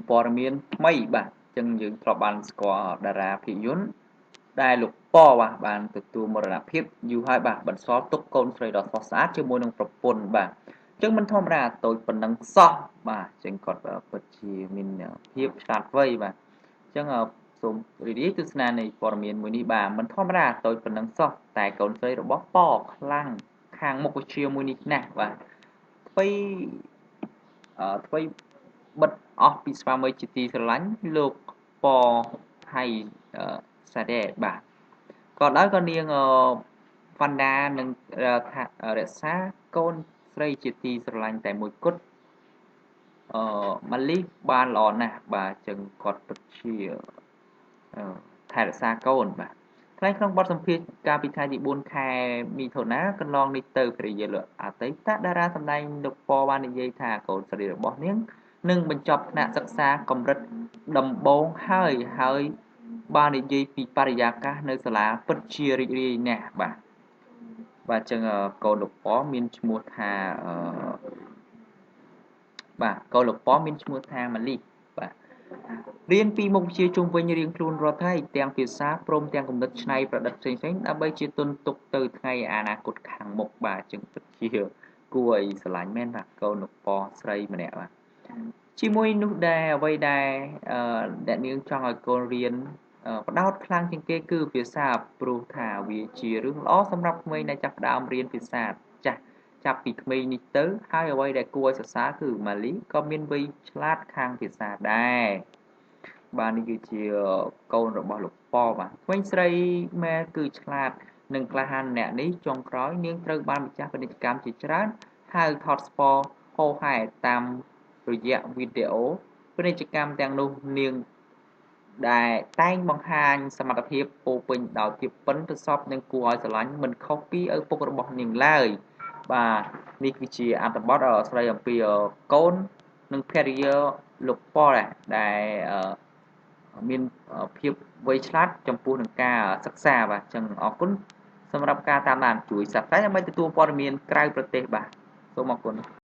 ព័ត៌មានថ្មីបាទអញ្ចឹងយើងធ្លាប់បានស្គាល់តារាភាពយន្តដែលលោកប៉បាទបានទទួលមរណភាពយូរហើយបាទបន្សល់ទុកកូនស្រីដ៏ស្រស់ស្អាតជាមួយនឹងប្រពន្ធបាទអញ្ចឹងមិនធម្មតាតូចប៉ុណ្ណឹងសោះបាទអញ្ចឹងគាត់ពិតជាមានភាពឆ្លាតវៃបាទអញ្ចឹងសូមរីករាយទស្សនានៃព័ត៌មានមួយនេះបាទមិនធម្មតាតូចប៉ុណ្ណឹងសោះតែកូនស្រីរបស់ប៉ខ្លាំងខាងមុខវិជ្ជាមួយនេះណាស់បាទថ្មីថ្មីបិទអស់ពីស្វាមីជាទីស្រឡាញ់លោកប៉ថៃសាដេបាទក៏ដោយក៏នាងវណ្ដានឹងរក្សាកូនស្រីជាទីស្រឡាញ់តែមួយគត់អឺម៉ាលីបានល្អណាស់បាទចឹងគាត់ពិតជាថែរក្សាកូនបាទថ្លែងក្នុងបទសម្ភាសន៍កាលពីថ្ងៃទី4ខែមិថុនាកន្លងនេះទៅភរិយាលោកអតីតតារាសម្ដែងលោកប៉បាននិយាយថាកូនស្រីរបស់នាងនឹងបញ្ចប់ថ្នាក់សិក្សាកម្រិតដំបូងហើយហើយបាននិយាយពីបរិយាកាសនៅសាលាពិតជារីករាយណាស់បាទបាទចឹងកូនលោកប៉មានឈ្មោះថាបាទកូនលោកប៉មានឈ្មោះថាម៉ាលីបាទរៀនពីមុខវិជ្ជាជុំវិញរៀងខ្លួនរាល់ថ្ងៃទាំងភាសាព្រមទាំងគំនិតច្នៃប្រឌិតផ្សេងៗដើម្បីជាទុនទុកទៅថ្ងៃអនាគតខាងមុខបាទចឹងពិតជាគួរឲ្យស្រឡាញ់មែនបាទកូនលោកប៉ស្រីម្នាក់បាទជាមួយនោះដែរអ្វីដែលអ្នកនាងចង់ឲ្យកូនរៀនបដោតខ្លាំងជាងគេគឺភាសាព្រោះថាវាជារឿងល្អសម្រាប់ក្មេងដែលចាប់ផ្ដើមរៀនភាសាចាស់ចាប់ពីក្មេងនេះទៅហើយអ្វីដែលគួរឲ្យសរសើរគឺម៉ាលីក៏មានវ័យឆ្លាតខាងភាសាដែរបាទនេះគឺជាកូនរបស់លោកប៉បាទក្មេងស្រីម៉ែគឺឆ្លាតនិងក្លាហានអ្នកនេះចុងក្រោយនាងត្រូវបានម្ចាស់ពាណិជ្ជកម្មជាច្រើនហៅថតស្ពរហោហែតាមរយៈវីដេអូពាណិជ្ជកម្មទាំងនោះនាងដែលតែងបង្ហាញសមត្ថភាពពោពេញដោយភាពប៉ិនប្រសប់និងគួរឲ្យស្រឡាញ់មិនខុសពីឪពុករបស់នាងឡើយបាទនេះគឺជាអត្ថបទស្ដីអំពីកូននិងភរិយាលោកប៉ដែលមានភាពវៃឆ្លាតចំពោះនឹងការសិក្សាបាទអញ្ចឹងអរគុណសម្រាប់ការតាមដានជួយ Subscribe ដើម្បីទទួលព័ត៌មានក្រៅប្រទេសបាទសូមអរគុណ។